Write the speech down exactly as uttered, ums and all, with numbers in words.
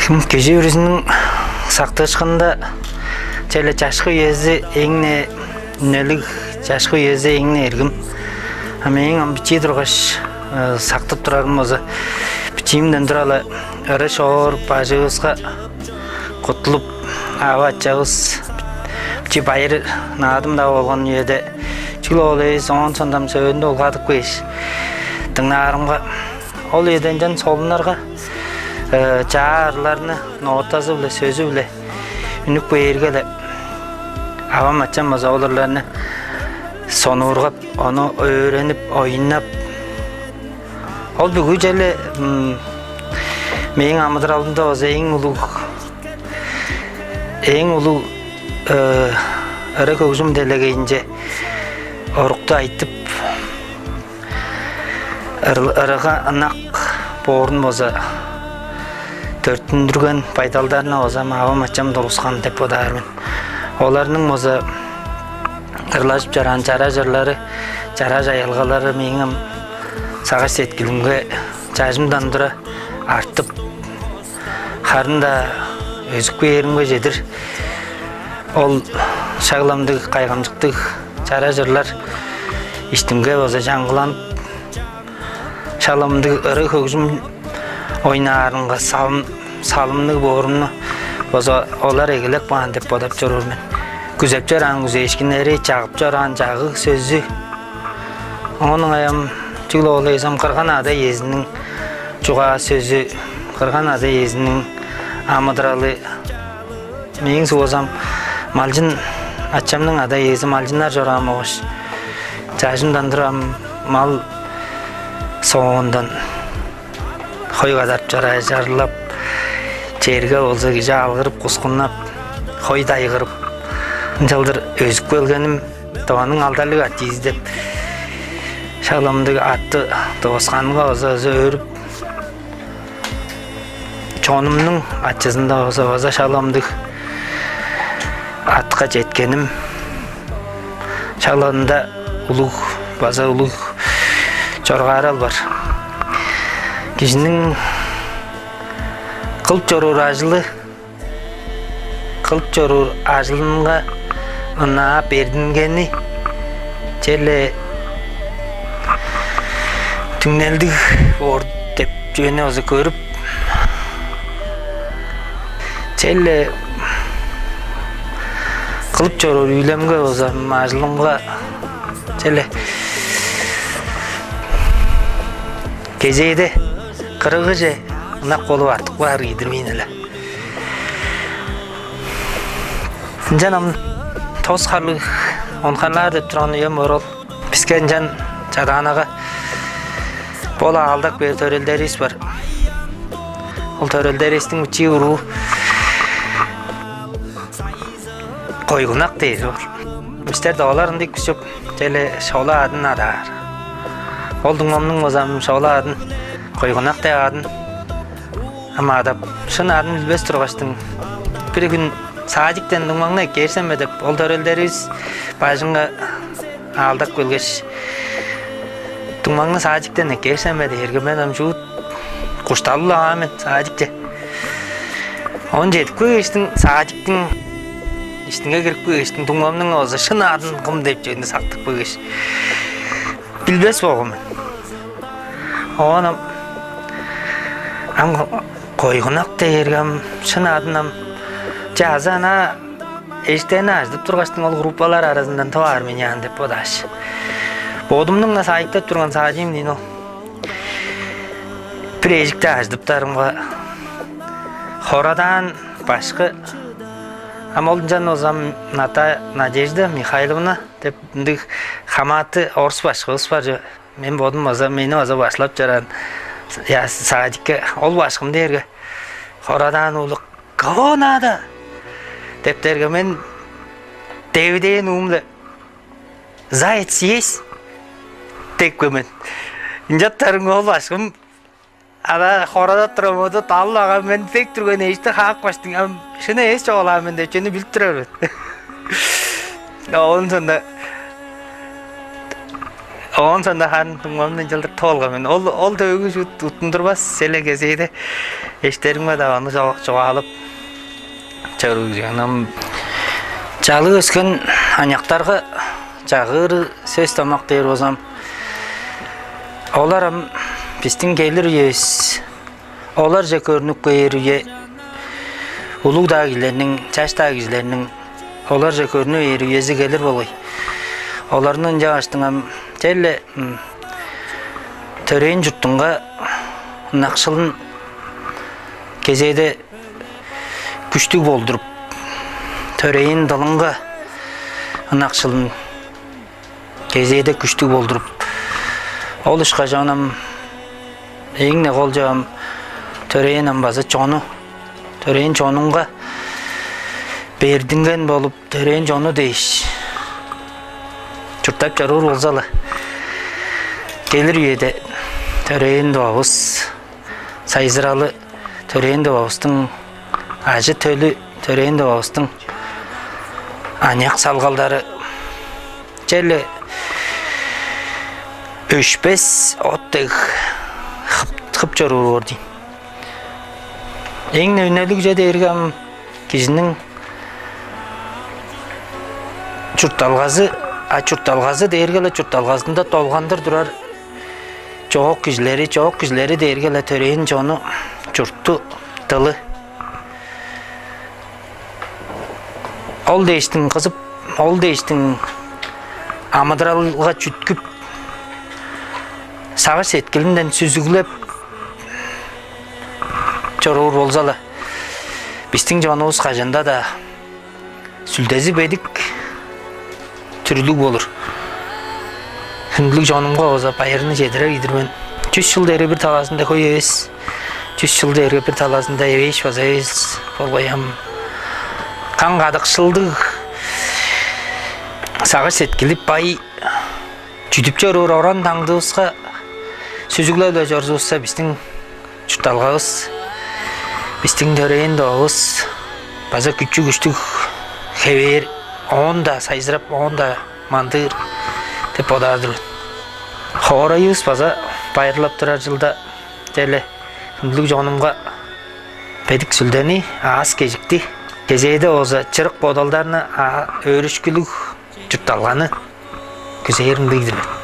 Кижи бүрүзүнүң сактыышкынында черле чашкы үези эң-не үнелиг, чашкы үези эң-не эргим. А мээң ам бичии тургаш, э, сактып турарым болза, бичиимден тура-ла ыры-шоор бажывыска куттулуп, ава-ачавыс бичии байыр наадым-даа болган үеде, чүгле ол эвес, оон сондам сөөлүнде улгадып кээш, дыңнаарымга, ол үеде ынчан солуннарга, э, чаа ырларны нотазы-биле, сөзү-биле үнүп кээрге-ле, авам-ачам база ол ырларны сонуургап, ону өөренип, оюннап, ол бүгү черле, м, мээң амыдыралымда база эң улуг, эң улуг, э, ыры-хөгжүм делегейинче орукту айтып, ыр-, ырыга ынак боорун база төрүттүндүрген байдалдарны база авам-ачам тургускан деп бодаар мен. Оларның база ырлажып чораан чараш ырлары, чараш аялгалары мээң ам сагыш-сеткилимге чажымдан тура артып, харын-даа өзүп кээримге чедир, ол шак-ла мындыг кайгамчыктыг чараш ырлар иштимге база чаңгыланып, шак-ла мындыг ыры-хөгжүм ойнаарынга салым-, салымныг боорумну база олар эгелеп каан деп бодап чоруур мен. Күзеп чораан күзээшкиннери, чагып чораан чагыг сөзү, оон ыңай ам чүгле ол эвес ам кырган ада-иезиниң чугаа сөзү, кырган ада-иезиниң амыдыралы. Мээң суг болза ам малчын, ачамның ада-иези малчыннар чораан болгаш, чажымдан тура ам мал соондан хой кадарып чорааш, чарлап, черге болза кижи алгырып, кускуннап, хой дайгырып, ынчалдыр өзүп келгеним, Тываның алдарлыг артизи деп шак-ла мындыг атты тывысканга база, база өөрүп, чонумнуң ачызында база, база шак-ла мындыг атка четкеним, шак-ла ында улуг, база улуг чоргаарал бар. Кижиниң кылып чоруур ажылы, кылып чоруур ажылынга ынаа бердингени черле түңнелдиг боор деп чүвени база көрүп, черле кылып чоруур үүлемге база, ажылымга черле кезээде кырыгыже ынак болуп артып каар кижи-дир мен але. Ынчан ам тос харлыг, он харлаар деп турган үем боор ол. Биске ынчан Чадаанага бо-ла аалдап кээр төрелдеривис бар. Ол төрелдеривистиң бичии уруу Койгунак дээр ол. Бистер-даа олар ындыг бис чоп, черле шола адын адаар. Ол дуңмамның база ам шола адын, Койгунак деп адын ам адап, шын адын билбес тургаштың, бир хүн садиктен дуңмаңны эккээр сен бе деп, ол төрелдеривис бажыңга аалдап келгеш, дуңмаңны садиктен эккээр сен бе дээрге, мен ам шуут кушталып-ла каан мен садикче. Оон чедип кээштиң, садиктиң иштинге кирип кээштиң, дуңмамның база шын адын кым деп чүвени сактып кээш, билбес болган мен. Оон ам, ам Койгунак дээрге ам шын адын ам, че, азы ана эжиктерни ажыдып тургаштың, ол группалар аразындан тып аар мен аан деп бодааш, бодумнуң-на садиктеп турган садигим дээн ол. Бир эжикти ажыдыптарымга, хорадаан башкы, ам ол ынчан болза ам Ната-, Надежда Михайловна деп ындыг хамааты орус башкывыс бар чоп. Мен бодум база, мени база башкылап чораан, я, садикке, ол башкым дээрге, хорадаан уулу: «Кого надо?» — деп дээрге, мен девидээн уум-биле: «Заяц есть?» — деп кээр мен. Ынчаптарымга ол башкым ана хорадап турар боду, далыл ага, мен дег турган эжикти хаап кааштың, ам шын эвес чугаалаан мен деп чүвени билип турар мен. Оон соонда Оон соонда харын дуңмамны ынчалдыр тып алган мен. Ол, ол төөгү шуут уттундурбас, силер кезээде эштериңер-даа ону чугаалап чоруур. Ам чалыы өскен аныяктарга чагыыр сөс-домак дээр болза, олар ам бистиң келир үевис, оларже көрнүп кээр үе, улуг-даа кижилерниң, чаш-даа кижилерниң оларже көрнүп кээр үези келир болгай. Оларны ынчангаштың ам черле төрээн чуртунга ынакшылын кезээде күштүг болдуруп, төрээн дылынга ынакшылын кезээде күштүг болдуруп, ол ышкаш оон ам эң-не кол чүве ам төрээн ам база чону, төрээн чонунга бердинген болуп, төрээн чону дээш чурттап чоруур болза-ла, келир үеде төрээн Тывавыс сайзыралы, төрээн Тывавыстың ажы-төлү, төрээн Тывавыстың аныяк салгалдары черле өшпес от дег хып, хып чоруур боор дийин. Эң-не үнелиг чүве дээрге ам кижиниң чуртталгазы, а чуртталгазы дээрге-ле чуртталгазында долгандыр турар чоок кижилери, чоок кижилери дээрге-ле төрээн чону, чурту, дылы. Ол дээштиң кызып, ол дээштиң амыдыралга чүткүп, сагыш-сеткилинден сүзүглеп чоруур болза-ла, бистиң чонувус кажан-даа сүлдези бедик, түрүлүг болур. Хүндүлүг чонумга база байырны чедирер ийдир мен. Чүс чыл дээрге бир талазында хөй эвес, чүс чыл дээрге бир талазында эвээш база эвес болгай ам. Каң-кадыкшылдыг, сагыш-сеткили бай, чүдүп чоруур оран-таңдывыска сүзүглеп-ле чорзувусса, бистиң чуртталгавыс, бистиң төрээн Тывавыс база күчү-күштүг хевээр, оон-даа сайзырап, оон-даа мандыыр деп бодаар-дыр мен. Хоорайывыс база байырлап турар чылда черле хүндүлүг чонумга бедик сүлдени, аас-кежикти, кезээде болза чырык бодалдарны, а өөрүшкүлүг чуртталганы күзээр ындыг-дыр мен.